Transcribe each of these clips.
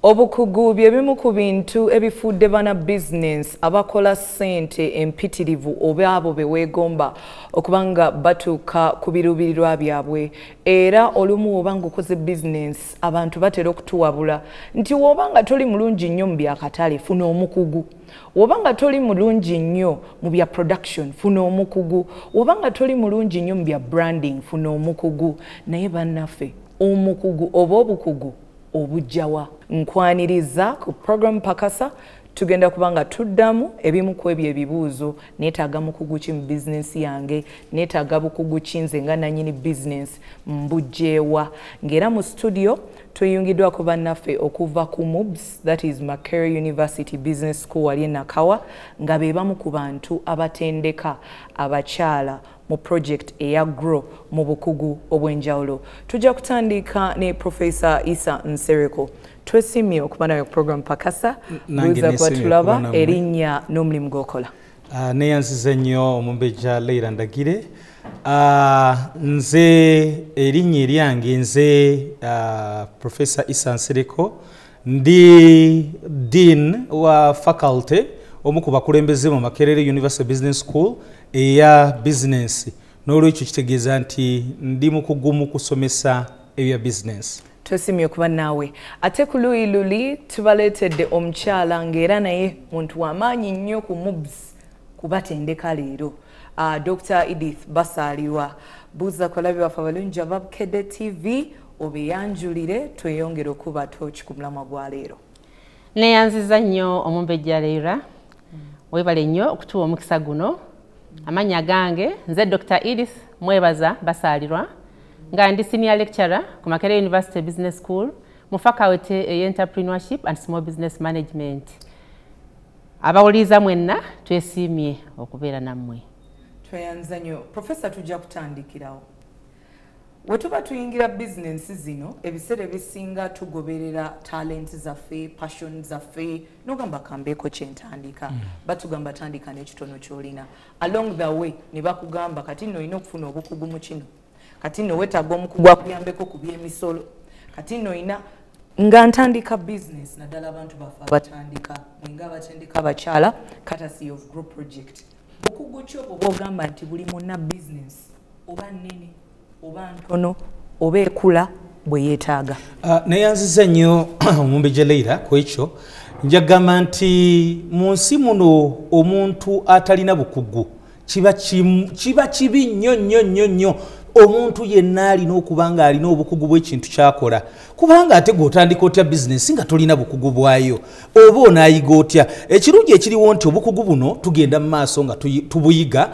Obukugu bye bimu ku bintu ebifudde bana bizinensi abakola ssente empitirivu oba abo be weegomba okubanga batuuka ku biruubirirwa byabwe. Era olumu oba ng'okoze bizinensi, abantu batera okutuwabula nti w'oba nga toli mulungi nnyo mu byakatale, funa omukugu. W'oba nga toli mulungi nnyo mu bya production, funa omukugu. W'oba nga toli mulungi nnyo mu bya branding, funa omukugu. Naye bannaffe, omukugu oba obukugu obujjawa? Nkwaniriza ku program Pakasa. Tugenda kuba nga tuddamu ebimu ku ebyo ebibuuzo. Neetaaga mukugu ki mu bizinensi yange? Neetaaga bukugu ki nze nga nannyini bizinensi? Mbugyewa? Ng'era mu studio tuyungiddwako bannaffe okuva ku MUBS, that is Makerere University Business School wali e Nakawa, nga be bamu ku bantu abatendeka abakyala mu project eya GROW mu bukugu obw'enjawulo. Tujja kutandika ne Professor Isa Nsereko. Twesimye okuba nawe ku program Pakasa. Nange buuza kuba nesimye tulaba okuba nammwe. Erinnya n'omulimu gw'okola. Neyanziza nnyo omumbejja Leira Ndagire. Nze erinnya eryange nze Professor Isa Nsereko, ndi dean wa faculty, omu ku bakulembeze mu Makerere University Business School eya business. N'olwekyo kitegeeza nti ndi mukugu mu kusomesa ebya business. Twesimye okuba naawe. Ate ku luuyi luli tubaleetedde omukyala ng'era naye muntu w'amaanyi nnyo ku MUBS kubatendeka leero, Dr Edith Basaalirwa. Buuza kolabi baffe abalungi aba Bukedde TV, obeyanjulire, tweyongere okuba toki ku mulamwa gwa leero. Neyanziza nnyo omumbejja Leira, webale nnyo okutuwa omukisa guno. Amannya gange nze Dr Edith Mwebaza Basaalirwa, nga ndi senior lecturer ku Makerere University Business School mu faculty ey'entrepreneurship and small business management. Abawuliriza mwenna, twesiimye okubeera nammwe. Tweyanza nnyo, Profesa. Tujja kutandikirawo. We tuba tuyingira bizinensi zino, ebiseera ebisinga tugoberera talent zaffe, passion zaffe, nogamba kambeeko kyentandika. Batugamba tandika n'ekitono ky'olina. Along the way ne bakugamba kati nno olina okufuna obukugu mu kino, kati nno weetaaga omukugu akuyambeko ku by'emisolo, kati nno olina. Nga ntandika bizinesi, naddala abantu baffe abatandika, mwenga abatandika abakyala, courtesy of GROW project, bukugu ki obwo bwogamba nti buli munna bizinesi, oba nnene oba ntono oba ekula, bwe yeetaaga? Neyanziza nnyo omumbejja Leira ku ekyo. Njagamba nti mu nsi muno omuntu atalina bukugu kiba kibi nnyo nnyo nnyo nnyo. Omuntu yenna alina okuba nga alina obukugu bw'ekintu kyakola, kubanga ate gweotandika otya bizinesi nga tolina bukugu bwayo? Oba onaayiga otya? Ekirungi ekiriwo nti obukugu buno tugenda mu maaso nga tubuyiga,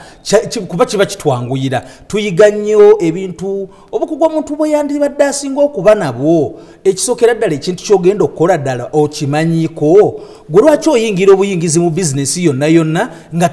kuba kiba kitwanguyira, tuyiga nnyo ebintu. Obukugu omuntu bwe yandibadde asinga okuba nabwo, ekisookera ddala, ekintu kyogenda okukola ddala okimanyiiko. Gwe lwaki oyingira obuyingizi mu bizinesi yonna yonna nga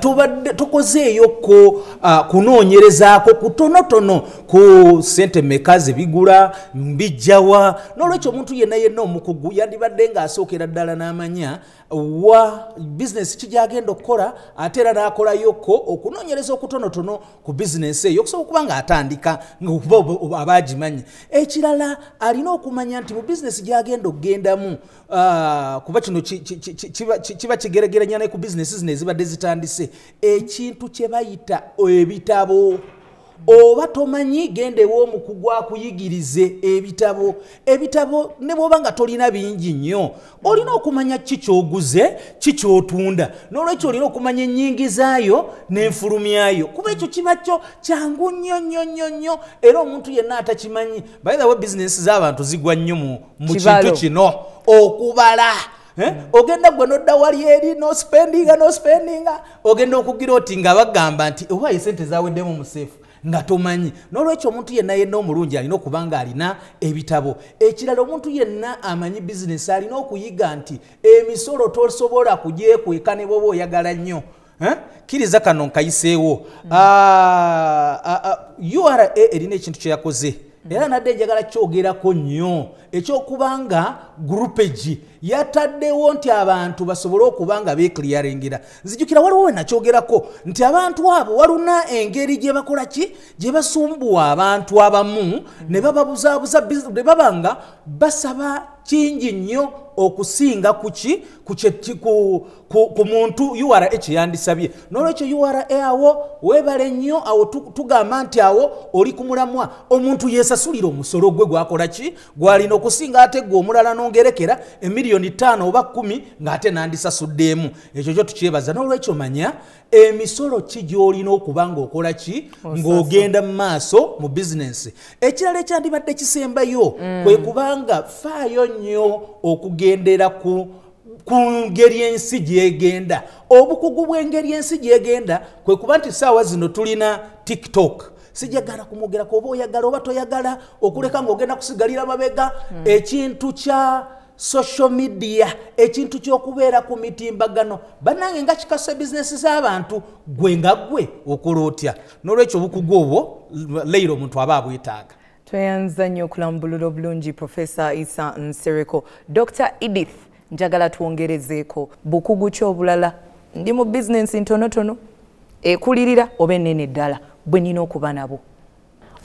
tokozeeyokko kunoonyerezaako kutonotono ku sente meka zebigula, mbijjawa? N'olwekyo omuntu yenna yenna omukugu yandibadde ng'asookera ddala n'amanya wa bizinesi ki gyagenda okukola, ate era n'akolayokko okunoonyereza okutonotono ku bizinesi eyo okusobola okuba ng'atandika ngaokuba aba agimanyi. Ekirala, alina okumanya nti mu bizinesi gyagenda okugendamu, kuba kino kiba kigeregeranya ne ku bizinesi zino ezibadde zitandise, ekintu kye bayita ebitabo. Oba tomanyi, genda ew'omukugu akuyigirize ebitabo. Ebitabo ne bw'oba nga tolina bingi nnyo, olina okumanya ki kyoguze, ki kyotunda. N'olwekyo olina okumanya ennyingizaayo n'enfulumyayo, kuba ekyo kiba kyo kyangu nnyo nnyo nnyo nnyo. Era omuntu yenna atakimanyi, by the way, bizinesi z'abantu zigwa nnyo mu Kibalo. kintu kino okubala. Eh? Ogenda gwe nodda wali eri nospendinga nospendinga, ogenda okugira oti nga bagamba nti oba esente zaweddemu museefu, nga tomanyi. N'olwekyo omuntu yenna yenna omulungi alina okuba nga alina ebitabo. Ekirala, omuntu yenna amanyi bizinesi alina okuyiga nti emisolo tosobola kugyekweka ne bwoba oyagala nnyo. Eh? Kkiriza kano nkayiseewo. URA erina ekintu kye yakoze, era nadde njagala kyogerako nnyo, ekyokubanga groupage yataddewo nti abantu basobole okuba nga beeclearingira. Nzijukira waliwo we nakyogerako nti abantu abo waluna engeri gye bakola ki, gye basumbuwa abantu abamu ne bababuzaabuza, ne baba nga basaba. kingi nnyo okusinga kuki ku muntu URA kyeyandisabye. N'olwekyo URA awo weebale nnyo, awo tugamba nti awo oli ku mulamwa. Omuntu yeesasulira omusolo gwe gwakola ki gwalina okusinga, ate gwe omulala n'ongerekera emiliyoni 5 oba 10 ng'ate nandisasuddeemu. Ekyo kyo tukyebaza. N'olwekyo manya emisolo ki gy'olina okuba ng'okola ki ng'ogenda mu maaso mu bizinensi. Ekirala ekyandibadde kisembayo kwe kubanga faayo nnyo okugendera ku ngeri ensi gyegenda. Obukugu bw'engeri ensi gyegenda kwe kuba nti ssaawa zino tulina TikTok. Sijagala kumwogerako, oba oyagala oba toyagala, okuleka ng'ogenda kusigalira mabega. Ekintu kya social media, ekintu ky'okubeera ku mitimbagano, bannange nga kikasa bizinesi z'abantu, gwe nga gwe okola otya? N'olwekyo obukugu obwo leero omuntu aba abwetaaga. Tweyanza nnyo okulambulula obulungi Professor Isa Nsereko. Dr. Edith, njagala twongerezeeko bukugu ki obulala? Ndi mu bizinensi ntonotono ekulirira oba ennene ddala bwe nnina okuba nabo?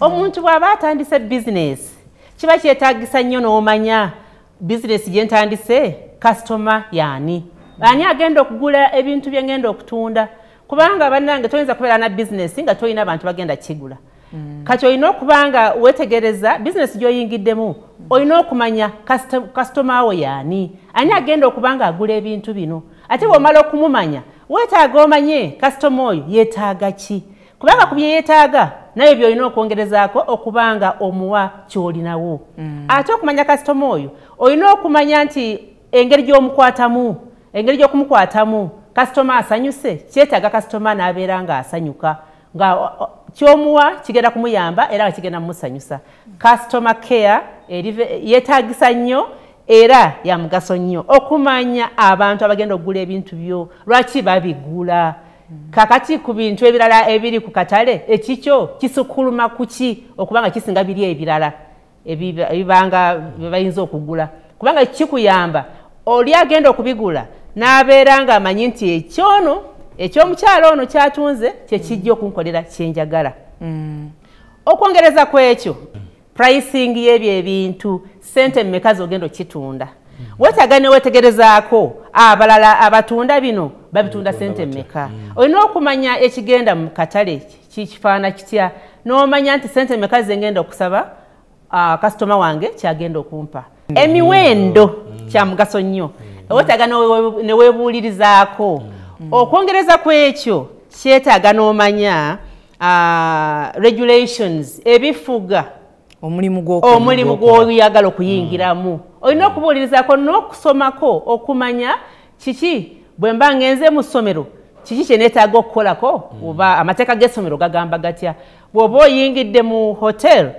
Omuntu bw'aba atandise bizinesi kiba kyetaagisa nnyo n'omanya bizinesi gye ntandise kasitoma y'ani, ani agenda okugula ebintu bye ngenda okutunda. Kubanga bannange toyinza kubeera na bizinesi nga tolina bantu bagenda kigula. Kati olina okuba nga weetegereza bizinesi gy'oyingiddemu, olina okumanya kasitoma wo y'ani, ani agenda okuba nga agula ebintu bino. Ate bw'omala okumumanya weetaaga omanye kasitoma oyo yeetaaga ki, kubanga ku bye yeetaaga naye by'olina okwongerezaako okuba nga omuwa ky'olinawo. Ate okumanya kasitoma oyo olina okumanya nti engeri gy'omukwatamu, engeri gy'okumukwatamu kasitoma asanyuse, kyetaaga kasitoma n'abeera ng'asanyuka, nga kyomuwa kigenda kumuyamba era nga kigenda mumusanyusa. Customer care yeetaagisa nnyo era ya mugaso nnyo okumanya abantu abagenda okugula ebintu byo lwaki babigula. Kakati ku bintu ebirala ebiri ku katale, ekikyo kisukuluma kuki okubanga kisinga biri ebirala ebibanga bayinza okugula, kubanga kikuyamba oli agenda okubigula n'abeera ng'amanyi nti ekyono ekyomukyalo ono kyatunze kyekijja okunkolera kyenjagala. Okwongereza ku ekyo, pricing y'ebyo ebintu, ssente mmeka z'ogenda okitunda. Weetaaga ne weetegerezaako abalala abatunda bino babitunda ssente mmeka. Olina okumanya ekigenda mu katale kifaana kitya, n'omanya nti ssente mmeka ze ngenda okusaba kasitoma wange kyagenda okumpa. Emiwendo kya mugaso nnyo, weetaaga ne weebuulirizaako. Okwongereza ku ekyo kyetaaga n'omanya regulations ebifuga omulimu gw'oyagala okuyingiramu. Olina okubuulirizaako n'okusomako okumanya kiki bwe mba ngenze mu ssomero kiki kye neetaaga okukolako, oba amateeka g'essomero gagamba gatya. Bw'oba oyingidde mu hotel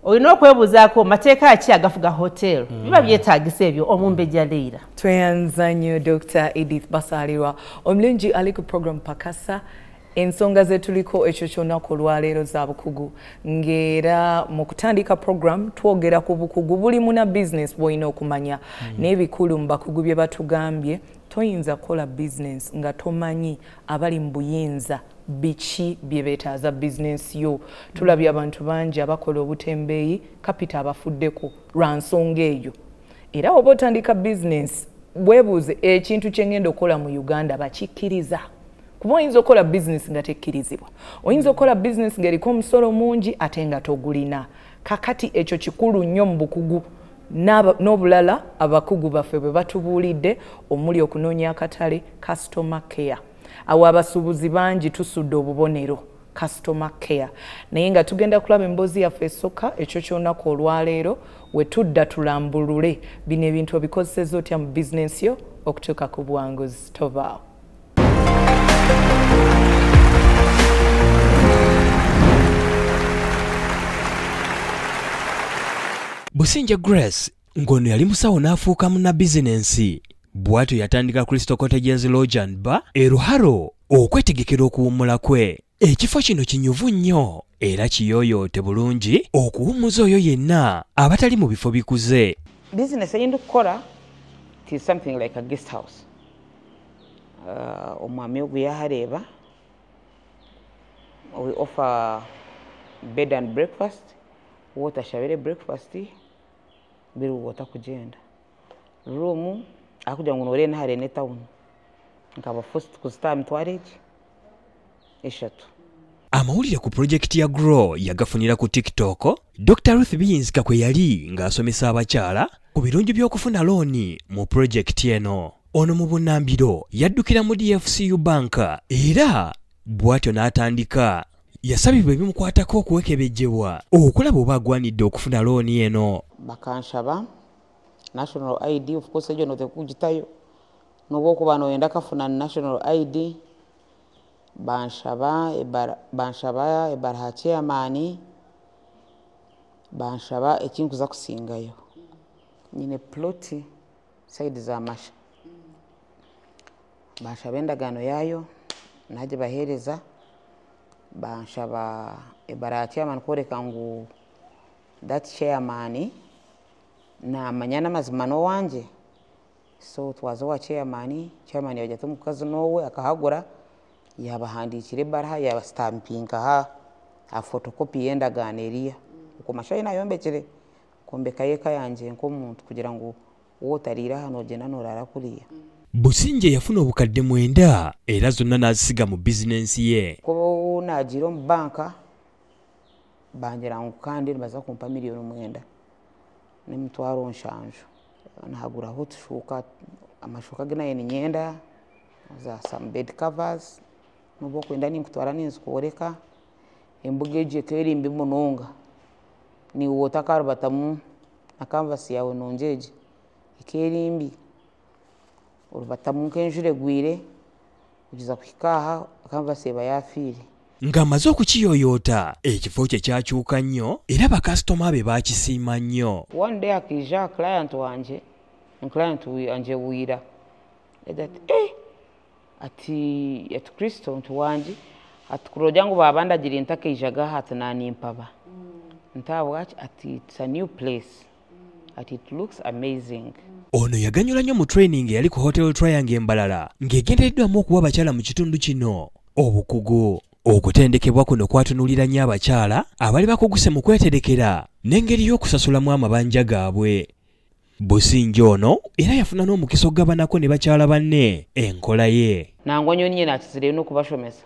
olina okwebuuzaako mateeka ki agafuga hotel. Biba byetaagisa ebyo omumbejja Leira. Tweyanza nnyo Dr. Edith Basaalirwa. Omulungi ali ku program Pakasa. Ensonga zetuliko ekyo ky'olunaku olwaleero za bukugu, ng'era mu kutandika program twogera ku bukugu buli muna bizinesi bw'olina okumanya. N'ebikulu mu bakugu bye batugambye, toyinza kukola bizinesi nga tomanyi abali mu buyinza biki bye beetaaza bizinesi yo. Tulabye abantu bangi abakola obutembeeyi kapita abafuddeko lwa nsonga eyo. Era oba otandika bizinesi weebuuze ekintu kye ngenda okukola mu Uganda bakikkiriza. Kuba oyinza okukola bizinesi nga tekkirizibwa, oyinza okukola bizinesi ng'eriko omusolo mungi ate nga togulina. Kakati ekyo kikulu nnyo mu bukugu n'obulala abakugu baffe bwe batubuulidde, omuli okunoonya akatale, customer care. Awo abasuubuzi bangi tusudde obubonero customer care. Naye nga tugenda kulaba emboozi yaffe esooka ekyo ky'olunaku olwaleero, we tudda tulambulule bino ebintu obikozesezza otya mu bizinensi yo okutuuka ku buwanguzi. Tovaawo. Businja Grace ng'ono yali musawo n'afuuka munna bizinensi. Bw'atyo yatandika Crystal Cottages Lodge and Bar e Ruharo okwetegekera okuwummula kwe. Ekifo kino kinyuvu nnyo era kiyooyoote bulungi okuwummuza oyo yenna abatali mu bifo bikuze. Bizinesi eyinza okukola it is something like a guest house. Omwami ogu yahareeba, we offer bed and breakfast, wotashabire breakfast biri wotakugenda. Room akugira ngu norene harene town. Nkaba first kuzita mitwaro egi 3. Amawulire ku pulojekiti ya Grow yagafunira ku TikTok. Dr. Ruth Biyinzika kwe yali ng'asomesa abakyala ku birungi by'okufuna looni mu pulojekiti eno. Ono mu bunnambiro yaddukira mu DFCU Bank era bw'atyo n'atandika. Yasabibwa ebimukwatako okuwekebejjebwa okulaba oba agwanidde okufuna looni eno. Bakanshaba National ID, of course egyo notekugitayo n'oba okuba noyenda kafuna National ID. Banshaba ebaraha chairman, banshaba ekinkuza kusingayo. Nyine ploti side za Masha. Banshaba endagaano yayo naje bahereza. Banshaba ebaraha chairman kworeka ngu that chairman namanya n'amazima n'owangye. So twaza owa chairman, chairman yagira ati omukazi n'owe akahagura. Yabahandikire ebaraha yabastampinga ha photocopy y'endagaano eriya. Okumashayi nayombekire kombeka eka yangye nk'omuntu kugira ngu wotariira hano ogyenda noraara kuriya. Busingye yafuna obukadde 9 era zonna n'azisiga mu bizinensi ye. Ko nagira omu banka bangira ngu kandi nibaza kumpa 9 million 7. Nahaguraho otushuuka, amashuuka ge nayo ninyenda za some bed covers. Nobu okwenda ninkutwara ninzikworeka. Embuga egi ekaba eri mbi munonga. Niiwe otakarubatamu na kanvasi yaawe nungi egi ekaba eri mbi. Orubatamu nk'enjura egwire kugiza kuhika aha kanvasi eba yafiire. Ng'amaze okukiyoyoota ekifo kye kyakyuka nnyo era bakasitoma be baakisiima nnyo. One day akaija client wangye, client wangye wira ati ati ati Kristo nti wangye ati kurogya ngu babandagira ntakaijaga aha ati nanimpaba. Ntabwaki ati it's a new place. Ati it looks amazing. Ono yaganyula nnyo mu training eyali ku Hotel Triangle Mbarara ng'egendereddwamu okuwa abakyala mu kitundu kino obukugu. Okutendekebwa kuno kwatunuulira nnyo abakyala abali bakuguse mu kweterekera n'engeri y'okusasulamu amabanja gaabwe. Busingye ono era yafuna n'omukisa okugabanako ne bakyala banne enkola ye. Nangwa nyowe nyine nakizireyo n'okubashomesa.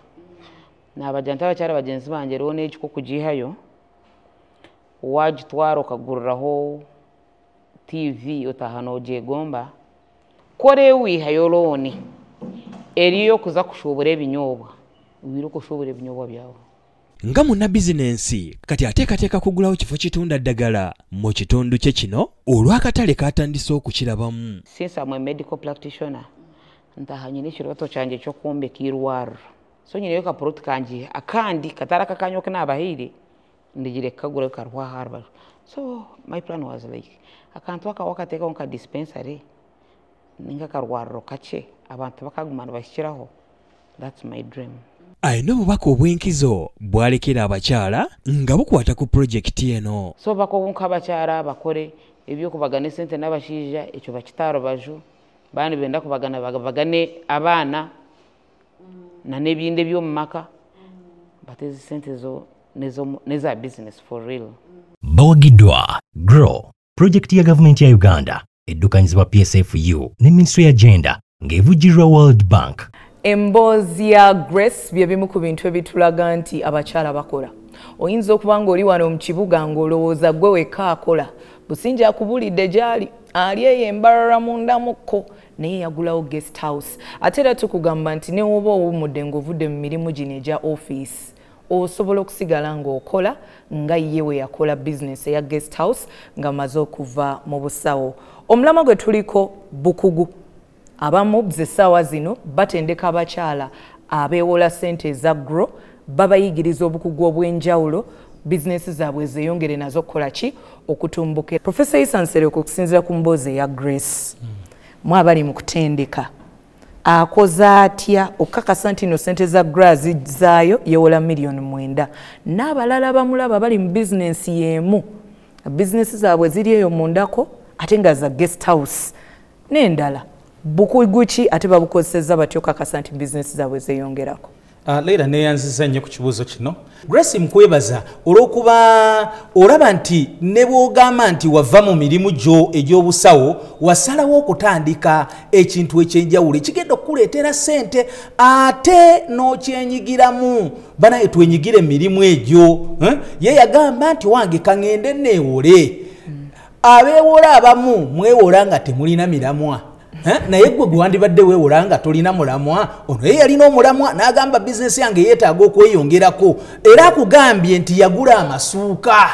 Nabagira nti abakyala bagyenzi bangye looni egi kukugiihayo wagitwara okaguriraho TV otaha nogyegomba. Kore wihayo looni eriyo kuza kushuubura ebinyobwa. Wire okushuubura ebinyobwa byawe. Nga munna bizinensi kati ateekateeka kugulawo kifo kitunda ddagala mu kitundu kye kino olw'akatale katandise okukirabamu. Since I'm a medical practitioner, ntaha nyine ekiroto kyangye ky'okwombeka eirwariro. So nyineyo kapuroti kangye akandi katari akakanya oku naabahaire ndigire kukagura kariho aha rubaju. So my plan was like akantu aka wakateekaho nka dispensary ninga akarwariro kakye abantu bakaguma nibahikiraho. That's my dream. Alina obubaka obw'enkizo bwalekera abakyala nga bukwata ku pulojekiti eno. So obubaka obu nk'abakyala bakore eby'okubagana esente n'abashaija ekyo bakite aha rubaju. Baaba nibenda kubagana bagane abaana na n'ebindi eby'omu maka. But ezi sente zo neza business for real. Bawagiddwa Grow, pulojekiti ya gavumenti ya Uganda eddukanyizibwa PSFU ne Ministry ya Gender ng'evujjirirwa World Bank. Emboozi ya Grace bye bimu ku bintu ebitulaga nti abakyala bakola. Oyinza okuba ng'oli wano mu kibuga ng'olowooza gwe wekka akola. Busingye akubulidde gy'ali ali eyo Embarara mundamukko naye yagulawo guest house. Ate era tukugamba nti ne woba owummudde ng'ovudde mu mirimu gino egya ofiisi osobola okusigala ng'okola nga ye we yakola bizinesi eya guest house ng'amaze okuva mu busawo. Omulamwa gwe tuliko bukugu. Abamu essaawa zino batendeka abakyala abeewola ssente eza Grow, babayigiriza obukugu obw'enjawulo bizinesi zaabwe zeeyongere nazo okukola ki okutumbuka. Professor Isa Nsereko, okusinziira ku mboozi eya Grace, mwe abali mu kutendeka akoze atya okukakasa nti no ssente za Grow zaayo yeewola 9 million n'abalala bamulaba bali mu bizinesi y'emu, bizinesi zaabwe ziri eyo mundako ate nga za guest house n'endala. Bukugu ki ate babukozesezza batyo okukakasa nti bizinesi zaabwe zeeyongerako? Leila neyanziza nnyo ku kibuuzo kino. Grace, nkwebaza olw'okuba olaba nti ne bw'ogamba nti wava mu mirimu gyo egy'obusawo, wasalawo okutandika ekintu ekyenjawulo ekigenda okukuleetera ssente ate n'okyenyigiramu. Banaye twenyigire emirimu egyo. Ye yagamba nti wange kaŋŋende neewole. Abeewola abamu mwewola nga temulina miramwa. Naye gwe gwandibadde weewola nga tolina mulamwa. Ono ye yalina omulamwa n'agamba bizinesi yange yeetaaga okweyongerako, era akugambye nti yagula amasuuka,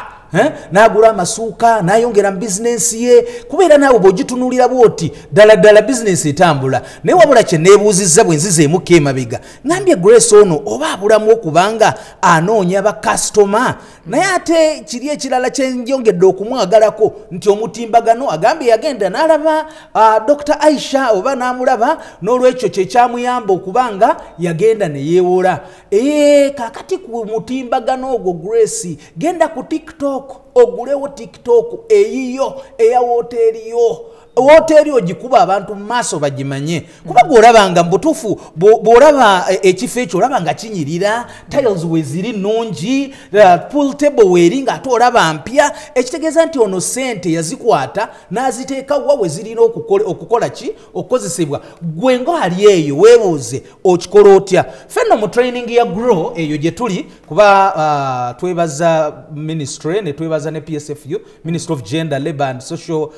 n'agula amasuuka n'ayongera mu bizinesi ye. Kubeera naawe bw'ogitunuulira bw'oti ddala ddala bizinesi etambula. Naye wabula kye neebuuzizza bwe nzizeemuko emabega, ngambye Grace ono oba abulamu okubanga anoonya bakasitoma. Naye ate kiri ekirala kye njongedde okumwagalako nti omutimbagano, agambye yagenda n'alaba Dr. Aisha oba n'amulaba, n'olwekyo kye kyamuyamba okubanga yagenda ne yeewola. Kaakati ku mutimbagano ogwo Grace, genda ku TikTok ogulewo TikTok eyiyo eya woteeri yo. Woteeri ogikuba abantu mu maaso bagimanye, kuba gw'olaba nga mu butuufu bw'olaba ekifo ekyo olaba nga kinyirira, tiles we ziri nnungi, pool table weeri ng'ate olaba mpya, ekitegeeza nti ono ssente yazikwata n'aziteeka wa we zirina okukola ki, okukozesebwa. Gwe ng'ali eyo weebuuze okikola otya. Ffe nno mu training ya Grow eyo gye tuli, kuba twebaza ministry ne twebaza ne PSFU, Ministry of Gender, Labour and Social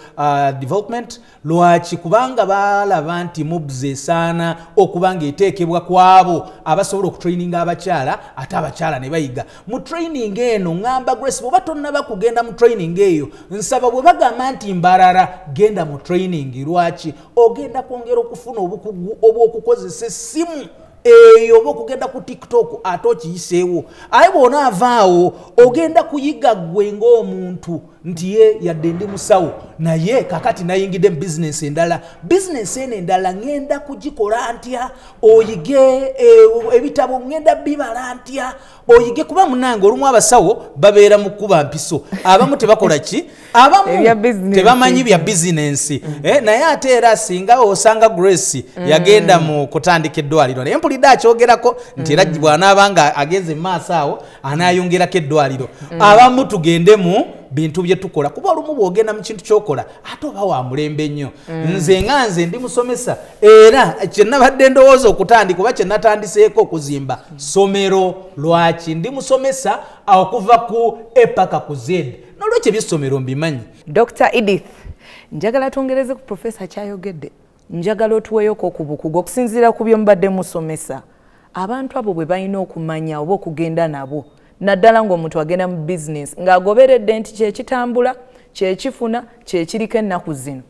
Development. Lwaki? Kubanga balaba nti MUBS esaana okuba ng'eteekebwa ku abo abasobola okutraininga abakyala, ate abakyala ne bayiga mu training eno. Ŋŋamba Grace, bw'oba tonnaba kugenda mu training eyo, nsaba bwe bagamba nti Mbarara, genda mu training. Lwaki? Ogenda kwongera okufuna obukugu obw'okukozesa essimu eyo oba okugenda ku TikTok ate okiyiseewo. Aye bw'onaavaawo ogenda kuyiga ggwe ng'omuntu nti ye yadde ndi musawo, naye kakati nayingidde mu bizinesi endala, bizinesi eno endala ŋŋenda kugikola ntya? Oyige ebitabo ŋŋenda bibala ntya? Oyige, kuba munange olumu abasawo babeera mu kkuba mpiso, abamu tebakola ki, abamu tebamanyi bya bizinensi. Naye ate era singa osanga Grace yagenda mu kutandika eddwaliro, naye mpulidde akyogerako nti era bw'anaaba nga agenze mu maaso awo anaayongerako eddwaliro. Abamu tugende mu bintu bye tukola, kuba olumu bw'ogenda mu kintu kyokola ate oba wa mulembe nnyo. Nze nga nze ndi musomesa, era kyenabadde ndowooza okutandika oba kyenatandiseeko okuzimba ssomero. Lwaki? Ndi musomesa okuva ku A paka ku Z, nolwekyo ebyessomero mbimanyi. Dr. Edith, njagala twongereze ku profesa kyayogedde. Njagala otuweeyoko ku bukugu okusinziira ku bye mubadde musomesa, abantu abo bwe balina okumanya oba okugenda nabo, naddala ng'omuntu agenda mu bizinesi ng'agoberedde nti kyekitambula, kyekifuna, kyekiriko ennaku zino.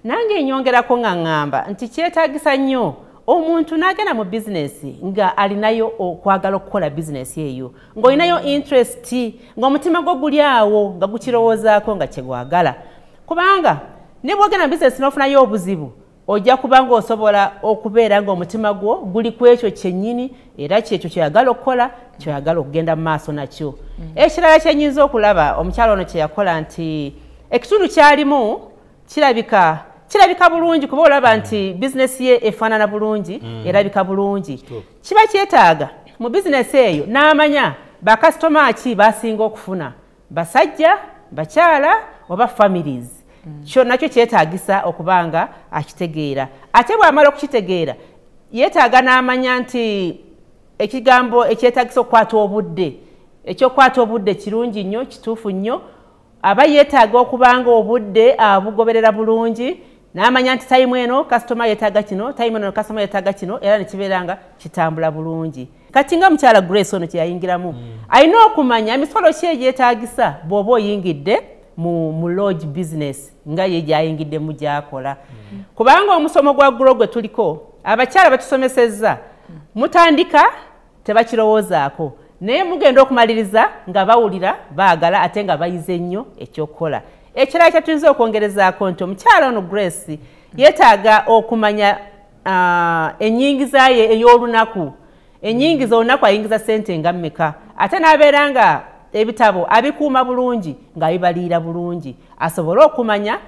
Nange nyongerako nga ŋŋamba nti kyetaagisa nnyo omuntu n'agenda mu bizinesi nga alinayo okwagala okukola bizinesi eyo, ng'olinayo interest, ng'omutima gwo guli awo nga gukirowoozaako nga kyegwagala, kubanga ne bwogenda mu bizinesi n'ofunayo obuzibu, ojja kuba ng'osobola okubeera ng'omutima gwo guli ku ekyo kyennyini, era kyekyo kyoyagala okukola, kyoyagala okugenda mu maaso nakyo. Ekirala kyenyinza okulaba omukyala ono kye yakola nti ekitundu kyalimu kirabika bulungi, kuba olaba nti bizinesi ye efaanana bulungi, erabika bulungi. Kiba kyetaaga mu bizinesi eyo n'amanya bakasitoma ki basinga okufuna, basajja, bakyala oba families. Kyo nakyo kyetaagisa okuba nga akitegeera. Ate bw'amala okukitegeera, yeetaaga n'amanya nti ekigambo ekyetaagisa okukwata obudde, ekyokukwata obudde kirungi nnyo, kituufu nnyo. Aba yeetaaga okuba nga obudde abugoberera bulungi, n'amanya nti time eno kasitoma yeetaaga kino, time eno kasitoma yeetaaga kino, era ne kibeera nga kitambula bulungi. Kati nga mukyala Grace ono kyeyayingiramu, alina okumanya emisolo ki egyetaagisa bw'oba oyingidde mu lodge business nga ye gyayingiddemu gy'akola, kubanga omusomo gwa Grow gwe tuliko, abakyala batusomesezza, mutandika tebakirowoozaako, naye mugenda okumaliriza nga bawulira baagala ate nga bayize nnyo ekyokukola. Ekirala kyetuyinza okwongerezaako nti omukyala ono Grace yeetaaga okumanya ennyingiza ye ey'olunaku, ennyingiza olunaku ayingiza ssente nga mmeka, ate n'abeera nga ebitabo abikuuma bulungi, ng'abibaliira bulungi, asobole okumanya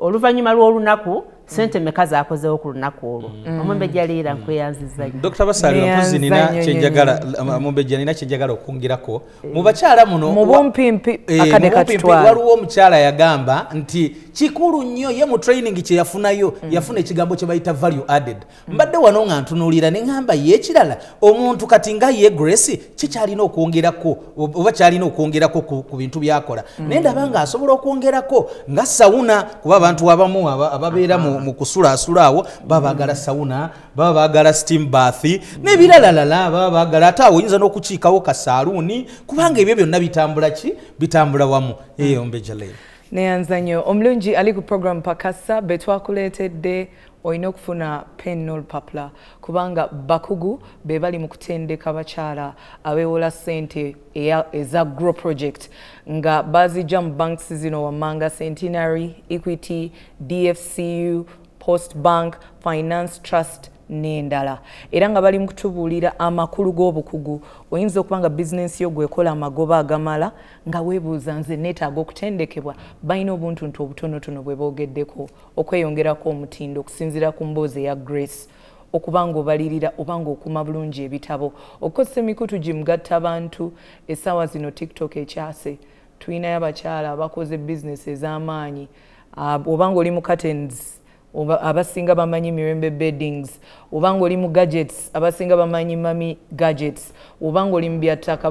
oluvannyuma lw'olunaku. Sente mmeka zaakozeewo ku lunaku olwo? Omumbejja Leera, nkweyanzizza nnyo. Dr. Basalirwa, mpozi nina kyenjagala, Mumbejja, nina kyenjagala okwongerako mu bakyala muno. Mu bumpimpi, akadde mu bumpimpi, katutwala. Waliwo omukyala yagamba nti kikulu nnyo ye mu training kye yafunayo, yafuna ekigambo kye bayita value added. Mbadde wano nga ntunuulira ne ŋŋamba ye ekirala omuntu kati nga ye Grace kikyalina okwongerako oba kyalina okwongerako ku bintu byakola, naye ndaba nga asobola okwongerako nga sauna, kuba abantu abamu ababeera mu kusulaasula awo baba baagala sauna, baba baagala steam bath n'ebiralalala baba baagala. Ate awo oyinza n'okukiikawo ka saaluuni, kubanga ebyo byonna bitambula ki, bitambula wamu. Eyo Mumbejja Leero. Neyanza nnyo omulungi ali ku program Pakasa be twakuleetedde. Olina okufuna pen n'olupapula kubanga bakugu be bali mu kutendeka bakyala abeewola ssente eza Grow Project nga bazijja mu banks zino wammanga: Centenary, Equity, DFCU, Post Bank, Finance Trust n'endala. Era nga bali mu kutubuulira amakulu g'obukugu. Oyinza okuba nga bizinensi yo gwekola amagoba agamala nga weebuuza, nze neetaaga okutendekebwa. Balina obuntuntu obutonotono bwe boogeddeko okweyongerako omutindo okusinziira ku mboozi eya Grace, okuba nga obalirira oba nga okuuma bulungi ebitabo, okukozesa emikutu gimugatta abantu. Essaawa zino TikTok ekyase, tulinayo abakyala abakoze bizinesi ez'amaanyi. Oba nga oli mu curtains, oba abasinga bamanyi Mirembe Beddings, oba nga oli mu gadgets, abasinga bamanyi Mami Gadgets, oba nga oli mu byattaka,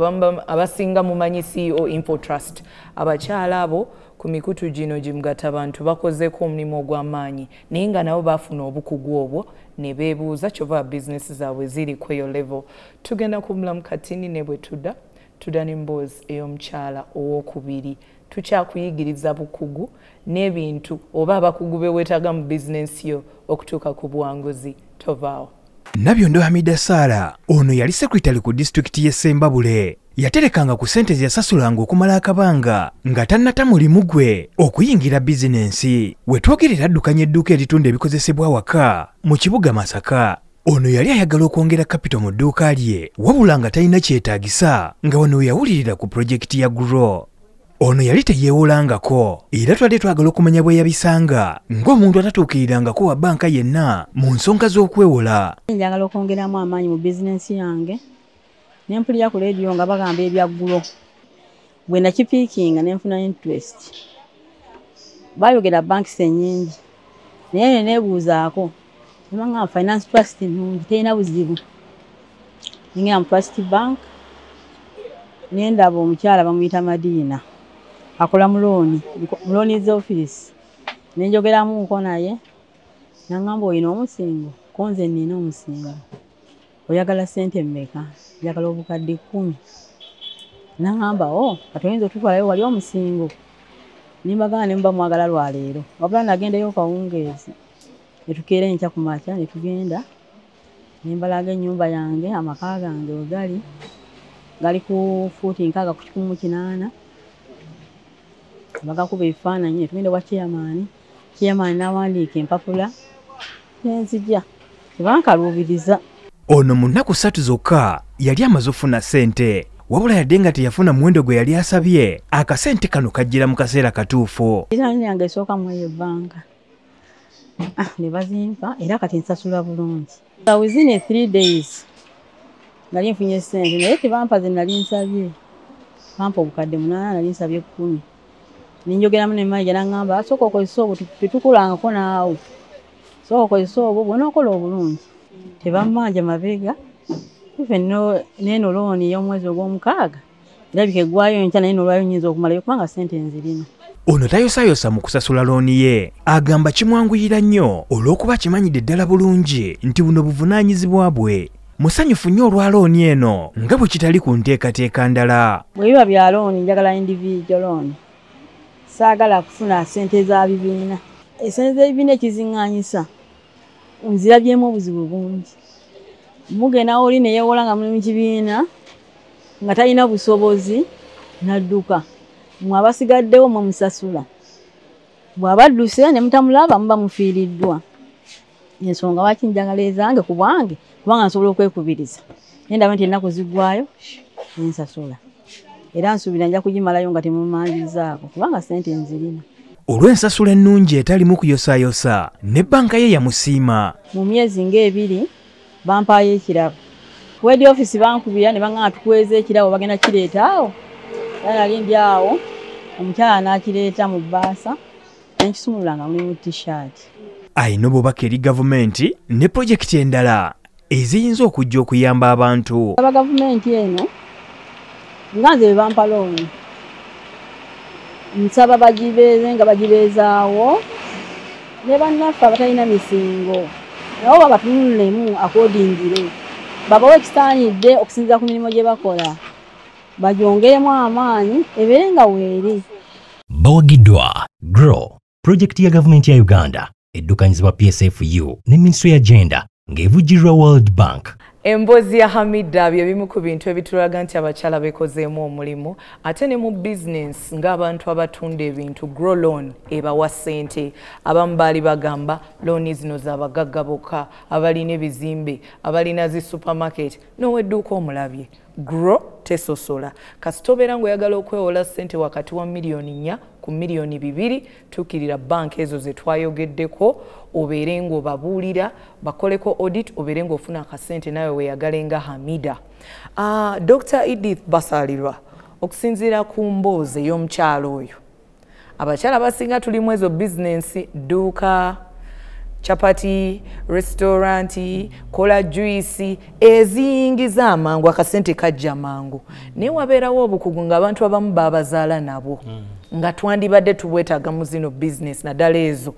abasinga mumanyi CEO Infotrust. Abakyala abo ku mikutu gino gimugatta bantu bakozeeko omulimu ogw'amaanyi, naye nga nabo baafuna obukugu obwo ne beebuuza, kyova bizinesi zaabwe ziri ku eyo level. Tugenda kuwummulamu katini, ne bwe tudda, tudda n'emboozi ey'omukyala owokubiri. Tukyakuyigiriza bukugu n'ebintu oba abakugu be weetaaga mu bizinensi yo okutuuka ku buwanguzi. Tovaawo. Nabyondo Hamida Saara ono yali secretary ku disitulikiti y'e Sembabule. Yaterekanga ku ssente ze yasasulanga okumala akabanga nga tannata mulimu gwe okuyingira bizinensi. We twogerera addukanya edduuka eritunda ebikozesebwa awaka mu kibuga Masaka. Ono yali ayagala okwongera kapito mu dduuka lye, wabula nga talina kyetaagisa, nga wano we yawulirira ku pulojekiti ya Grow. Ono yali teyeewolangako, era twali twagala okumanya bwe yabisanga ng'omuntu atatuukirirangako wa bbanka yenna mu nsonga z'okwewola. Njagala okwongeramu amaanyi mu bizinensi yange, ne mpulira ku leediyo nga bagamba ebya Grow. Bwe nakipiikinga ne nfuna interest. Baayogera banks ennyingi, naye ne neebuuzaako, ne baŋŋamba Finance Trust nnungi, terina buzibu. Nengenda mu Trust Bank, ne ndaba omukyala bamuyita Madiina, akola mu looni, mu loans office. Ne njogeramuko naye, n'aŋŋamba, "Olina omusingo?" Ko nze nnina omusingo. "Oyagala ssente mmeka?" "Njagala obukadde 10." N'aŋŋamba, "O kati oyinza otutwalayo wali omusingo?" Ne mbagamba ne muba mwagala lwaleero. Wabula nagendayo kawungeezi, ne tukeera enkya ku makya ne tugenda, ne mbalaga ennyumba yange, amaka gange we gali, gali ku fuuti 160. Bagakuba ebifaananyi ne tugenda ewa chairman, chairman n'awandiika empapula ne nzija. Tebankaluubiriza. Ono mu nnaku 3 zokka yali amaze okufuna ssente, wabula yadde nga teyafuna muwendo gwe yali asabye, akasente kano kajjira mu kaseera katuufu. Looni yange esooka mu eyo ebbanka. Ne bazimpa era kati nsasula bulungi. Within a 3 days nali nfunye ssente, naye tebampa ze nali nsabye. Bampa obukadde 8, nali nsabye 10. Ne njogeramu ne manager n'aŋŋamba, "Sooka okozese obwo, tetukulangako naawe. Sooka okozese obwo, bw'onookola obulungi." Tebammanja mabega. Even n'eno looni ey'omwezi ogw'omukaaga erabika eggwayo enkya, naye n'olwayo nnyinza okumalayo kubanga ssente nzirina. Ono tayosayosa mu kusasula looni ye. Agamba kimwanguyira nnyo olw'okuba kimanyidde ddala bulungi nti buno buvunaanyizibwa bwe. Musanyufu nnyo olwa looni eno nga bwe kitali ku nteekateeka ndala. Bwe biba bya looni, njagala individual loan. Saagala kufuna ssente za bibiina. Essente z'ebibiina ekiziŋŋaanyisa, nzirabyemu obuzibu bungi. Mugenda oli ne yeewola nga muli mu kibiina nga talina busobozi n'adduka. Mmwe abasigaddewo mwe musasula. Bw'aba adduse ne mutamulaba, muba mufiiriddwa. Ensonga lwaki njagala ezange ku bwange, kubanga nsobola okwekubiriza. Naye ndaba nti ennaku ziggwayo ne nsasula. Era nsuubira nja kugimalayo nga temumanjizaako kubanga ssente nzirina. olw'ensasula ennungi etalimu kuyosayosa ne bbanka ye yamusiima. Mu myezi ng'ebiri bampaayo ekirabo. Wedi office bankubira ne baŋŋamba tukuweeza ekirabo bagenda kireeta awo. Era nali ndi awo omukyala n'akireeta mu bbaasa ne nkisumulula nga mulimu t-shirt. Alina obubaka eri gavumenti ne pulojekiti endala eziyinza okujja okuyamba abantu. Aba gavumenti eno nga nze be bampa looni, nsaba bagibeeze nga bagibeezaawo ne bannaffe abatalina misingo nabo babatunulemu akoodingire, babawe ekisaanidde okusinziira ku mirimu gye bakola, bagyongeremu amaanyi ebeere nga weeri. Bawagiddwa GROW, pulojekiti ya gavumenti ya Uganda eddukanyizibwa PSFU ne Ministry ya Gender ng'evujjirirwa World Bank. Emboozi ya Hamida bye bimu ku bintu ebitulaga nti abakyala bekozeemu omulimu ate ne mu bizinensi ng'abantu abatunda ebintu. Grow Loan ebawa ssente. Abamu baali bagamba looni zino z'abagagga bokka, abalina ebizimbe, abalina zi supermarket, n'owedduuka omulabye. Grow tesosola. Kasita obeera ng'oyagala okwewola ssente wakati wa 4 million ku 2 million, tuukirira banka ezo ze twayogeddeko, obeere ng'obabuulira bakoleko audit, obeere ng'ofuna akasente nawe weeyagale nga Hamida. Dr Edith Basalirwa, okusinziira ku mboozi ey'omukyalo oyo, abakyala abasinga tulimu ezo bizinensi, dduuka, chapati, restauranti, kola juice eziyingiza amangu, akasente kajja mangu, naye wabeerawo obukugu ng'abantu abamu babazaala nabwo nga twandibadde tubwetaaga mu zino bizinesi, naddala ezo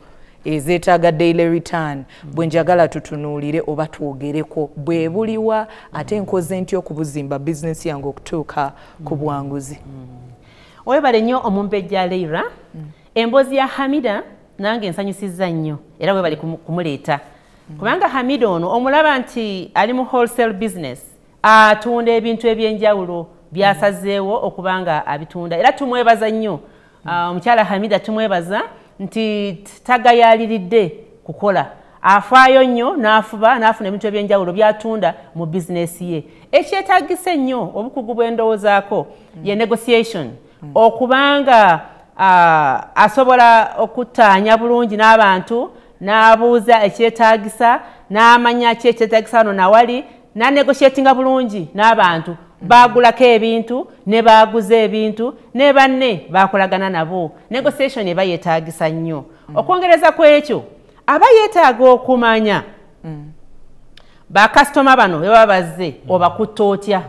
ezeetaaga daily return. Bwe njagala tutunuulire oba twogereko bwe buliwa, ate nkoze ntya okubuzimba bizinesi yange okutuuka ku bwanguzi? Webale nnyo omumbejja Leira. Emboozi ya Hamida nange nsanyusizza nnyo, era webale kumuleeta, kubanga Hamida ono omulaba nti ali mu wholesale business, atunda ebintu ebyenjawulo byasazeewo okuba nga abitunda, era tumwebaza nnyo. Omukyala Hamida tumwebaza nti tagayaliridde kukola, afaayo nnyo n'afuba n'afuna ebintu ebyenjawulo byatunda mu bizinesi ye. Ekyetagisa ennyo obukugu bw'endowoozaako ye negotiation, okubanga asobola okuttaanya bulungi n'abantu, n'abuuza ekyetaagisa, n'amanya ki ekyetaagisa wano nawali, n'anegotiatinga bulungi n'abantu bagulako ebintu ne baguza ebintu ne banne bakolagana nabo. Negotiation eba yeetaagisa nnyo. Okwongereza ku ekyo, aba yeetaaga okumanya bakasitoma bano bwe baba bazze obakutta otya.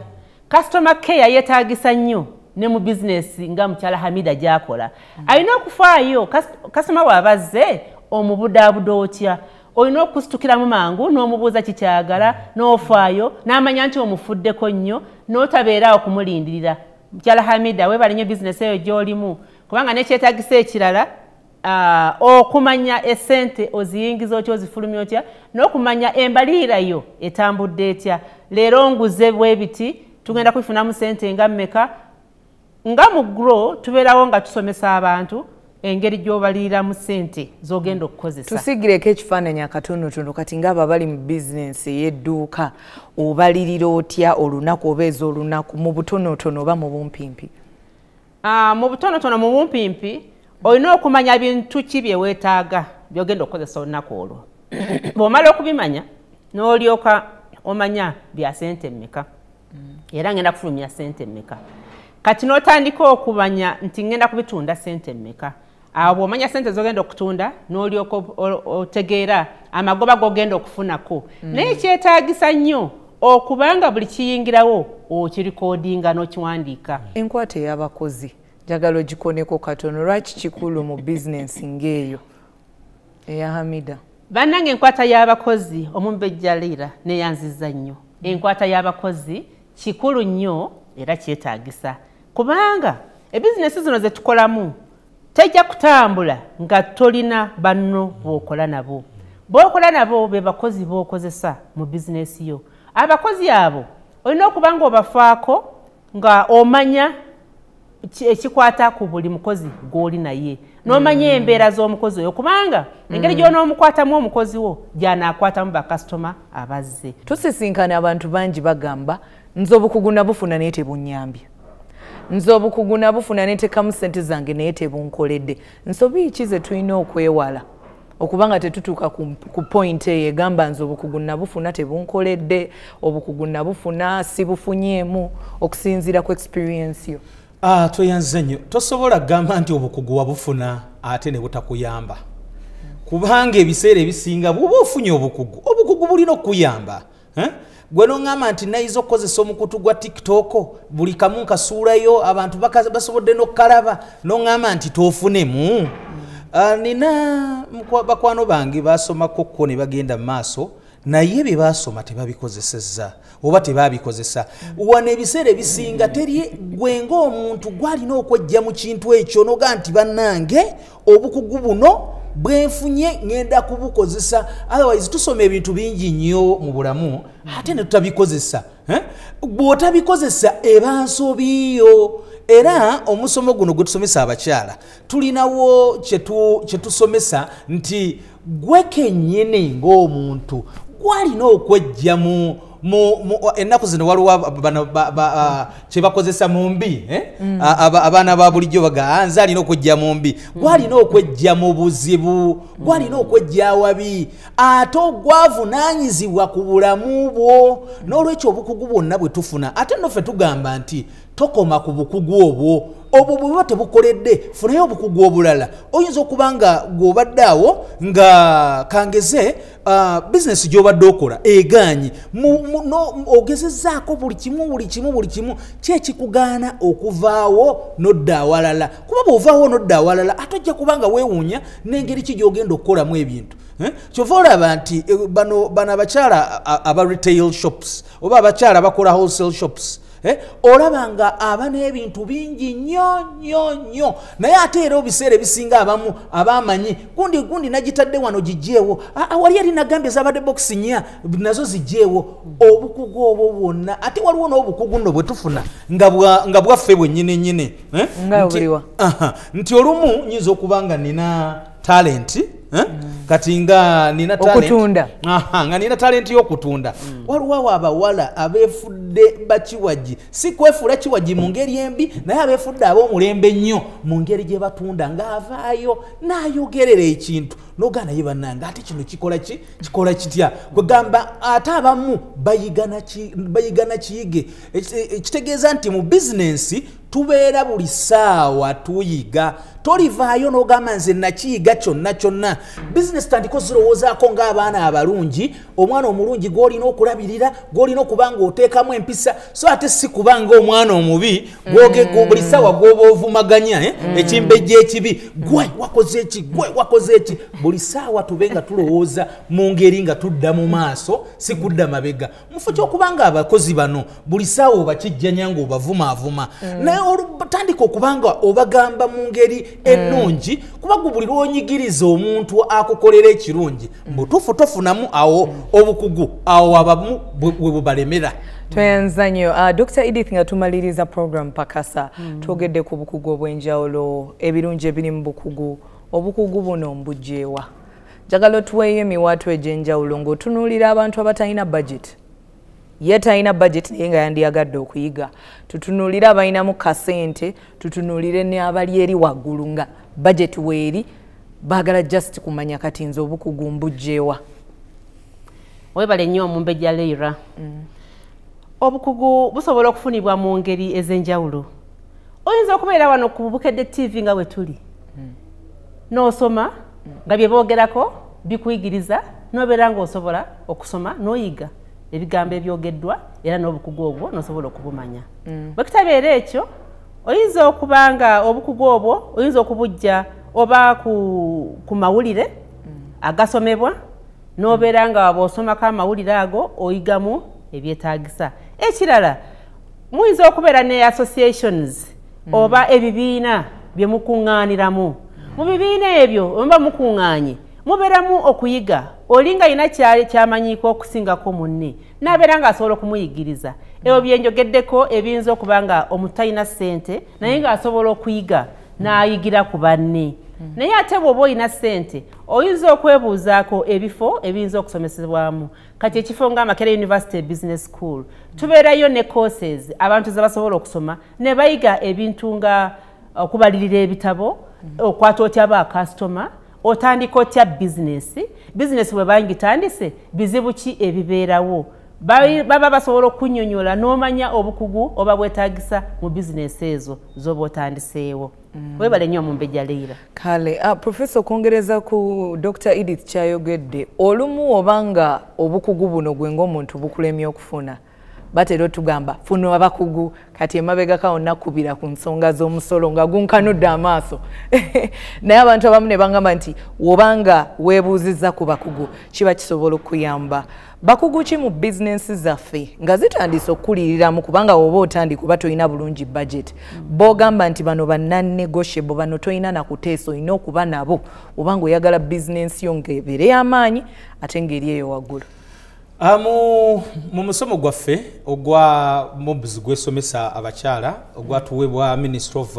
Customer care yeetaagisa nnyo ne mu bizinesi nga mukyala Hamida gy'akola. Alina okufaayo kasitoma bw'aba azze omubudaabuda otya, olina okusitukiramu mangu n'omubuuza kikyagala, n'ofaayo n'amanya nti omufuddeko nnyo, n'otabeeraawo kumulindirira. Mukyala Hamida, weebale nnyo bizinesi eyo gy'olimu, kubanga nekyetaagisa ekirala okumanya esente oziyingiza otya, ozifulumya otya, n'okumanya embalirira yo etambudde etya. Leero nguze bwe biti, tugenda kubifunamu sente nga mmeka? Nga mu Grow tubeerawo nga tusomesa abantu engeri gy'obaliriramu sente z'ogenda okukozesa. Tusigireko ekifaananyi akatonotono kati ng'abo abali mu bizinensi ey'edduuka, obalirira otya olunaku oba ez'olunaku mu butonotono oba mu bumpimpi? Mu butonotono, mu bumpimpi, olina okumanya bintu ki bye weetaaga by'ogenda okukozesa olunaku olwo. Bw'omala okubimanya n'olyoka omanya bya sente mmeka, era ngenda kufulumya sente mmeka. Kati n'otandika okumanya nti ngenda kubitunda sente mmeka. Awo bw'omanya sente z'ogenda okutunda n'olyoka otegeera amagoba g'ogenda okufunako. Naye kyetaagisa nnyo okubanga buli kiyingirawo okirikodinga n'okiwandiika. Enkwata ey'abakozi njagala ogikoneko katono. Lwaki kikulu mu bizinensi ng'eyo eya Hamida? Bannange, enkwata y'abakozi, omumbejja Leira, neyanziza nnyo. Enkwata y'abakozi kikulu nnyo era kyetaagisa, kubanga ebizinesi zino ze tukolamu tejja kutambula nga tolina banno b'okola nabo. B'okola nabo be bakozi b'okozesa mu bizinesi yo. Abakozi abo olina okuba nga obafaako, nga omanya ekikwata ku buli mukozi gw'oli naye, n'omanya embeera z'omukozi oyo, kubanga engeri gy'onoomukwatamu omukozi wo gy'anaakwatamu bakasitoma abazze. Tusisinkana abantu bangi bagamba, nze obukugu nabufuna naye tebunyambye, Nze obukugu nabufuna neteekamu ssente zange naye tebunkoledde. Nsobi ki ze tulina okwewala okubanga tetutuuka ku point eyo egamba nze obukugu nabufuna tebunkoledde, obukugu nabufuna sibufunyeemu, okusinziira ku experience yo? Tweyanze nnyo. Tosobola kugamba nti obukugu wabufuna ate ne butakuyamba, kubanga ebiseera ebisinga bw'oba ofunye obukugu, obukugu bulina okukuyamba. Gwe noŋŋamba nti nayiza okukozesa omukutu gwa TikTok, buli kamu nkasuulayo, abantu basobodde n'okukalaba, noŋŋamba nti toofunemu. Nina bakwano bange basomako ko ne bagenda mu maaso, naye bye baasoma tebabikozesezza oba tebabikozesa. Wano ebiseera ebisinga teri gwe ng'omuntu gwalina okwejja mu kintu ekyo noga nti bannange obukugu buno bwenfunye ngenda kubukozesa. Otherwise tusoma ebintu bingi nnyo mu bulamu ate ne tutabikozesa. Bw'otabikozesa eba nsobiyo. Era omusomo guno gwe tusomesa abakyala tulinawo kye tusomesa nti gwe kennyini ng'omuntu gwalina okwejja mu ennaku zino waliwo bano kye bakozesa mu mbi, abaana ba bulijjo baga nze alina okwejja mu mbi, gwalina okwejja mu buzibu, gwalina okwejja awabi, ate ogwavunaanyizibwa ku bulamu bwo. N'olwekyo obukugu bwonna bwe tufuna, ate nno ffe tugamba nti tokoma ku bukugu obwo, obwo bwe buba tebukoledde funayo obukugu obulala. Oyinza okuba nga gw'obadde awo nga kangeze bizinesi gy'obadde okola egaanyi, ogezezzaako buli kimu buli kimu buli kimu, ki ekikugaana okuvaawo n'odda awalala? Kuba bw'ovaawo n'odda awalala ate ojja kuba nga weewuunya n'engeri ki gy'ogenda okukolamu ebintu. Kyova olaba nti bano abakyala aba retail shops oba abakyala abakola wholesale shops, olaba nga aba n'ebintu bingi nnyo nnyo nnyo, naye ate era ebiseera ebisinga abamu abamanyi gundi gundi nagitadde wano gijjeewo, wali eri nagambye zabadde bokisi 4 nazo zijjeewo. Obukugu obwo bwonna, ate waliwo n'obukugu nno bwe tufuna nga bwaffe bwennyini nnyini, nti olumu nnyinza okuba nga nina talenti, kati nga nina talent, nga nina talenti y'okutunda. Waliwo abawala abeefudde bakiwagi, si kwefuula kiwagi mu ngeri embi, naye abeefudde ab'omulembe ennyo mu ngeri gye batunda, ng'avaayo n'ayogerera ekintu n'ogaa naye bannange ate kino kikola ki, kikola kitya? Kwegamba ate abamu bayigana kiyige. Ekitegeeza nti mu bizinensi tubeera buli ssaawa tuyiga, tolivaayo n'ogamba nze nakiyiga kyonna kyonna. Bizinesi tandika ozirowoozaako ng'abaana abalungi, omwana omulungi gw'olina okulabirira, gw'olina okuba ng'oteekamu empisa, so ate si kuba ng'omwana omubi buli ssaawa gw'oba ovumaganya ekimbejja ekibi, gwe wakoze eki, gwe wakoze eki. Buli ssaawa tube nga tulowooza mu ngeri nga tudda mu maaso, si kudda mabega. Mufo ky'okuba nga abakozi bano buli ssaawa obakijjanya ng'obavumaavuma, naye otandika okuba nga obagamba mu ngeri ennungi, kuba gwe buli lw'onyigiriza omuntu akukolera ekirungi mbutuufu tofunamu awo obukugu, awo abamu bwe bubalemera. Tweyanza nnyo. Dr. Edith, nga tumaliriza program Pakasa, twogedde ku bukugu obw'enjawulo, ebirungi ebiri mu bukugu. Obukugu buno mbugyewa? Njagala otuweeyo emiwaatwa egy'enjawulo ng'otunuulira abantu abatalina budget, ye talina budget naye nga yandiyagadde okuyiga, tutunuulire abalinamu kasente, tutunuulire n'abali eri waggulu nga budget weeri, baagala just kumanya kati nze obukugu mbugyewa. Webale nnyo omumbejja Leira. Obukugu busobola okufunibwa mu ngeri ez'enjawulo. Oyinza okubeera wano ku Bukedde TV nga bwe tuli, n'osoma nga bye boogerako bikuyigiriza, n'obeera ng'osobola okusoma n'oyiga ebigambo ebyogeddwa era n'obukugu obwo n'osobola okubumanya. Bwe kitabeera ekyo, oyinza okuba nga obukugu obwo oyinza okubujja oba ku mawulire agasomebwa, n'obeera nga bw'osomako amawulire ago oyigamu ebyetaagisa. Ekirala, muyinza okubeera ne associations oba ebibiina bye mukuŋŋaaniramu. Mu bibiina ebyo oba mukuŋŋaanye mubeeramu okuyiga, oli nga alina kyamanyiiko okusingako munne, n'abeera ng'asobola okumuyigiriza. Ebyo bye njogeddeko ebiyinza okuba nga omuntu talina ssente naye ng'asobola okuyiga n'ayigira ku banne. Naye ate bw'oba olina ssente oyinza okwebuuzaako ebifo ebiyinza okusomesebwamu. Kati ekifo nga Makerere University Business School, tubeerayo ne courses abantu ze basobola okusoma ne bayiga ebintu nga okubalirira ebitabo, okwata otya ba customer, otandika otya bizinesi, bizinesi bwe bangitandise bizibu ki ebibeerawo. Baba basobola okunnyonnyola n'omanya obukugu oba bwetaagisa mu bizinesi ezo z'oba otandiseewo. Webale nnyo Omumbejja Leila. Kale, Professor, okwongereza ku Dr. Edith kyayogedde, olumu obanga obukugu buno gwe ng'omuntu bukulemye okufuna, batera otugamba funa abakugu. Kati emabegako nakubira ku nsonga z'omusolo nga gunkanudde amaaso naye abantu abamu ne bangamba nti wobanga weebuuzizza ku bakugu kiba kisobola okuyamba. Bakugu ki mu bizinensi zaffe nga zitandise okukuliriramu, kubanga woba otandika oba tolina bulungi budget, b'ogamba nti bano ba non-negotiable, bano tolina nakuteesa, olina okuba nabo obanga oyagala bizinensi yo ng'ebeere y'amaanyi ate ng'eri eyo waggulu? Mu musomo gwaffe ogwa MOBS gwesomesa abakyala ogwatuweebwa Ministry of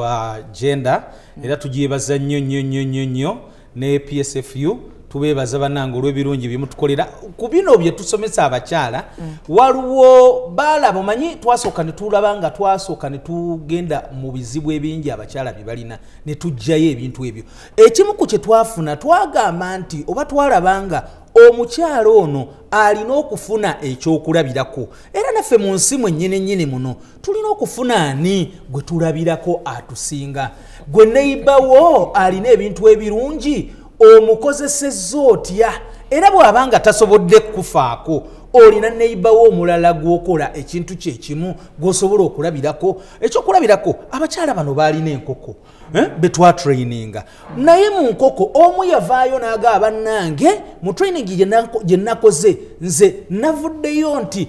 Gender, era tugyebaza nnyo nnyo nnyo nnyo nnyo ne PSFU, tubeebaza bannange olw'ebirungi byemutukolera ku bino bye tusomesa abakyala. Waliwo baalaba, omanyi twasooka ne tulaba nga twasooka ne tugenda mu bizibu ebingi abakyala bye balina ne tuggyayo ebintu ebyo. Ekimu ku kye twafuna, twagamba nti oba twalaba nga omukyala ono alina okufuna ekyokulabirako, era naffe mu nsi mwennyini nnyini muno tulina okufuna ani gwe tulabirako atusinga. Gwe neibawo alina ebintu ebirungi omukozesezza otya? Era bw'aba nga tasobodde kufaako, olina neibawo omulala gw'okola ekintu kyekimu gw'osobola okulabirako. Ekyokulabirako, abakyala bano baalina enkoko be twatraininga, naye mu nkoko omu yavaayo n'agamba, bannange, mu training gye nakoze nze navuddeyo nti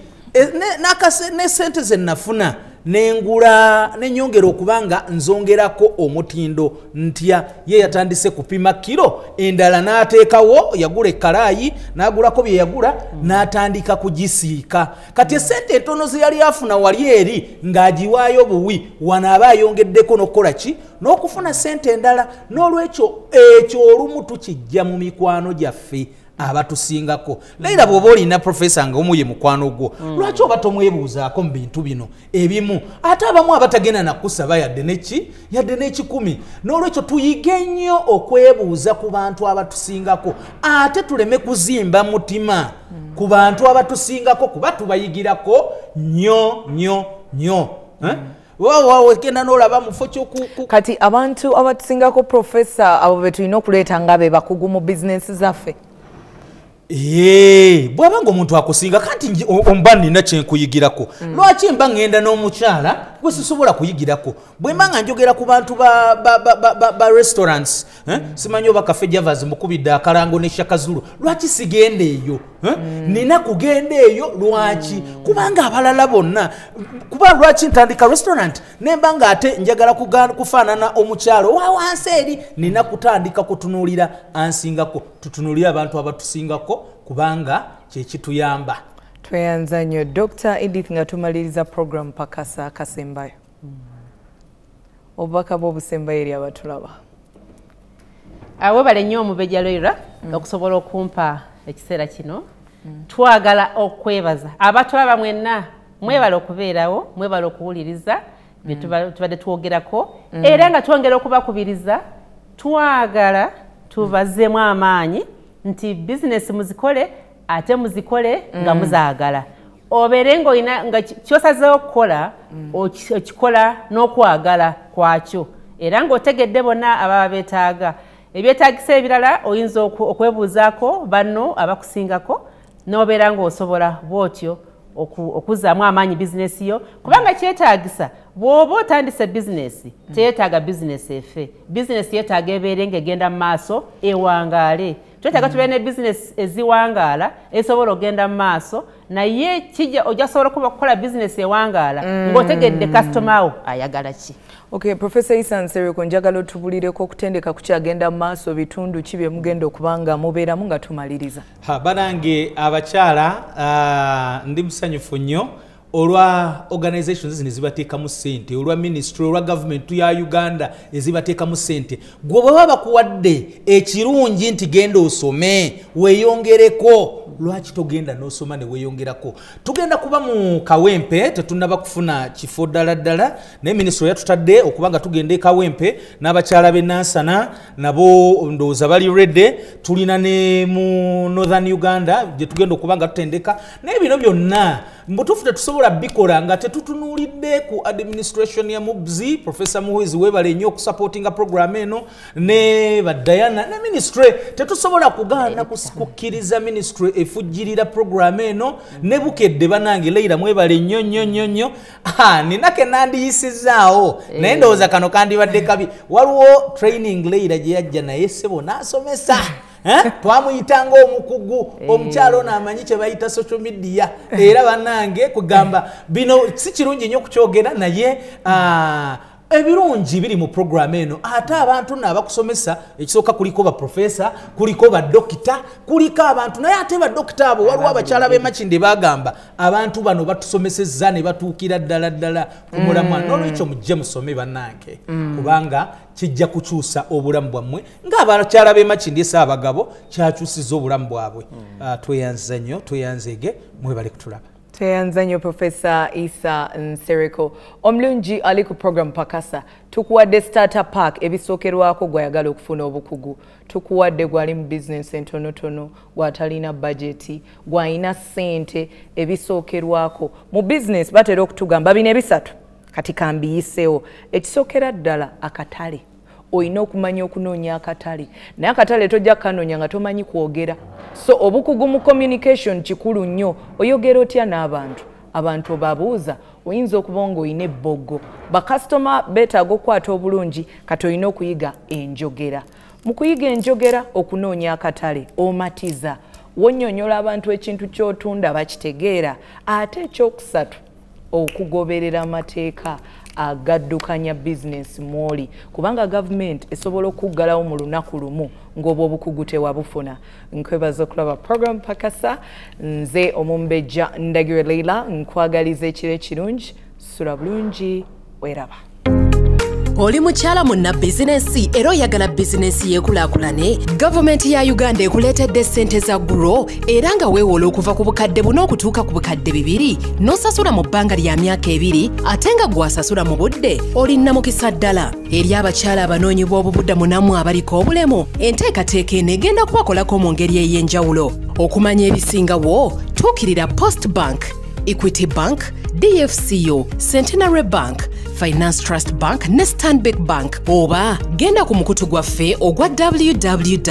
ne sente ze nafuna nengula nenyongera okuba nga nzongerako omutindo. Ntya? Ye yatandise kupima kiro endala n'ateekawo, yagula ekkalaayi n'agulako bye yagula n'atandika kugisiika. Kati esente entono ze yali afuna wali eri ng'agiwaayo buwi, wano aba ayongeddeko n'okukola ki, n'okufuna sente endala. N'olwekyo ekyo olumu tukijja mu mikwano gyaffe abatusingako. Leira, bw'oba olina profesa nga omu ye mukwano gwo, lwaki oba tomwebuuzaako mu bintu bino ebimu, ate abamu abatagenda nakusaba yadde neki, yadde n'ekikumi? N'olwekyo tuyige nnyo okwebuuza ku bantu abatusingako, ate tuleme kuzimba mutima ku bantu abatusingako, kuba tubayigirako nnyo nnyo nnyo. Eh? Wagenda n'olaba mufo kyoku Kati abantu abatusingako, Profesa, abo be tulina okuleeta nga be bakugu mu bizinensi zaffe? Bw'aba nga omuntu akusinga, kanti mba nina kyenkuyigirako. Lwaki mba ŋŋenda n'omukyala gwe sisobola kuyigirako? Bwe mba nga njogera ku bantu ba restaurants, eh? Simanyi oba Cafe Javas mukubidde akalango ne Shakazulu, lwaki sigenda eyo, eh? Nina kugenda eyo lwaki? Kubanga abalala bonna, kuba lwaki ntandika restaurant nemba nga ate njagala kufaanana omukyalo owa wansi eri? Nina kutandika kutunuulira ansingako. Tutunuulire abantu abatusingako kubanga kyekituyamba. Tweyanza nnyo, Dr. Edith. Nga tumaliriza program, pakasa akasembayo, obubaka bw'obusembayo eri abatulaba. Webale nnyo Omumbejja Leira okusobola okumpa ekiseera kino. Twagala okwebaza abatulaba mwenna, mwebale okubeerawo, mwebale okuwuliriza bye tubadde twogerako, era nga twongera okubakubiriza, twagala tubazzeemu amaanyi nti bizinesi muzikole, ate muzikole nga muzaagala, obeere ng'olina nga kyosazeewo okukola okikola n'okwagala kwakyo, era ng'otegedde bonna ababa beetaaga ebyetaagisa ebirala. Oyinza okwebuuzaako banno abakusingako n'obeera ng'osobola bw'otyo okuzzaamu amaanyi bizinesi yo, kubanga kyetaagisa bw'oba otandise bizinesi. Teyeetaaga bizinesi efe, bizinesi yeetaaga ebeere ng'egenda mu maaso, ewangaale. Twetaaga tubeere ne bizinesi eziwangaala, ezisobola okugenda mu maaso, naye kijja ojja kusobola okuba kukola bizinesi ewangaala ng'otegedde kasitoma wo ayagala ki. Okay, Professor Isa Nsereko, njagala otubulireko okutendeka kukyagenda mu maaso, bitundu ki bye mugenda okuba nga mubeeramu nga tumaliriza? Ha, banange abakyala, ndi musanyufu nnyo. Olwa organizations zino zibateekamu ssente, olwa ministry, olwa government ya Uganda ezibateekamu ssente. Gwe bwe baba bakuwadde ekirungi nti genda osome weeyongereko, lwaki togenda n'osoma ne weeyongerako? Tugenda kuba mu Kawempe, tetunnaba kufuna kifo ddala ddala, naye minisitule yatutadde okuba nga tugenda e Kawempe n'abakyala b'e Nansana nabo ndowooza bali ready. Tulina ne mu Northern Uganda gye tugenda okuba nga tutendeka, naye bino byonna mbutuufu tetusobola bikola nga tetutunuulidde ku administration ya MUBS. Professor Muhwezi, weebale nnyo okusupportinga program eno ne ba Diana ne ministry. Tetusobola kugaana kukkiriza ministry efujjirira program eno ne Bukedde. Banange, Leira, mwebale nnyo nnyo nnyo nnyo. Nina ke nandiyisizaawo, naye ndowooza kano kandibadde kabi. Waliwo training Leira gye yajja naye ssebo n'asomesa. Twamuyitanga omukugu, omukyalo ono amanyi kye bayita social media. Era bannange, kugamba bino si kirungi nnyo okukyogera, naye ebirungi biri mu program eno. Ate abantu nno abakusomesa, ekisooka kuliko baprofesa, kuliko badokita, kuliko abantu, naye ate badokita abo, waliwo abakyala b'e Makindye bagamba abantu bano batusomesezza ne batuukira ddala ddala ku mulamwa. N'olwekyo mujje musome bannange, kubanga kijja kukyusa obulamu bwammwe ng'abakyala b'e Makindye Ssaabagabo kyakyusiza obulamu bwabwe. Tweyanza nnyo, tweyanzeege, mwebale kutulaba. Tweyanza nnyo Profesa Isa Nsereko. Omulungi ali ku program Pakasa, tukuwadde starter pack ebisookerwako gwayagala okufuna obukugu. Tukuwadde gwali mu bizinensi entonotono, gwatalina bajeti, gwalina ssente, ebisookerwako mu bizinensi. Batera okutugamba bino ebisatu, kati kambiyiseewo. Ekisookera ddala, akatale. Olina okumanya okunoonya akatale, naye akatale tojja kukanoonya nga tomanyi kwogera. So obukugu mu communication kikulu nnyo. Oyogera otya n'abantu? Abantu obabuuza? Oyinza okuba nga olina ebbogo, bakasitoma beetaaga okukwata obulungi. Kati olina okuyiga enjogera. Mu kuyiga enjogera, okunoonya akatale, omatiza, wonnyonnyola abantu ekintu ky'otunda bakitegeera. Ate ekyokusatu, okugoberera amateeka agaddukanya bizinensi mwoli, kubanga gavumenti esobola okuggalawo mu lunaku lumu ng'obwo obukugu tewabufuna. Nkwebaza okulaba program Pakasa. Nze omumbejja Ndagire Leila, nkwagaliza ekiro ekirungi. Sula bulungi, weraba. Oli mukyala munna bizinensi era oyagala bizinensi yeekulaakulane? Gavumenti ya Uganda ekuleetedde ssente za GROW, era nga weewola okuva ku 4000 okutuuka ku 2000 n'osasula mu bbanga lya myaka 2, ate nga gw'asasula mu budde oli nnamukisa ddala. Eri abakyala abanoonyi b'obubudamu nammwe abaliko obulemu, enteekateeka eno egenda kubakolako mu ngeri ey'enjawulo. Okumanya ebisingawo, tuukirira Post Bank, Equity Bank, DFCU, Centenary Bank, Finance Trust Bank ne Stanbic Bank, oba genda ku mukutu gwaffe ogwa www.grow.go.ug,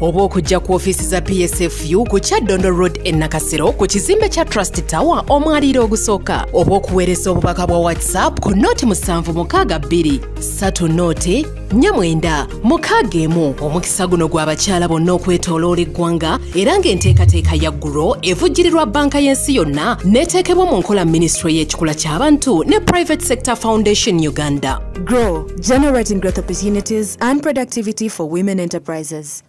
oba okujja ku ofiisi za PSFU ku Kyaddondo Road e Nakasero ku kizimbe kya Trust Tower omwaliiro ogusooka, oba okuweereza obubaka bwa WhatsApp ku 0762 30 49 61. Omukisa guno gw'abakyala bonna okwetooloola eggwanga, era ng'enteekateeka ya GROW evujjirirwa banka y'ensi yonna n'eteekebwa mu nkola minisitule y'ekikula ky'abantu ne Private Sector Foundation Uganda. GROW, generating growth opportunities and productivity for women enterprises.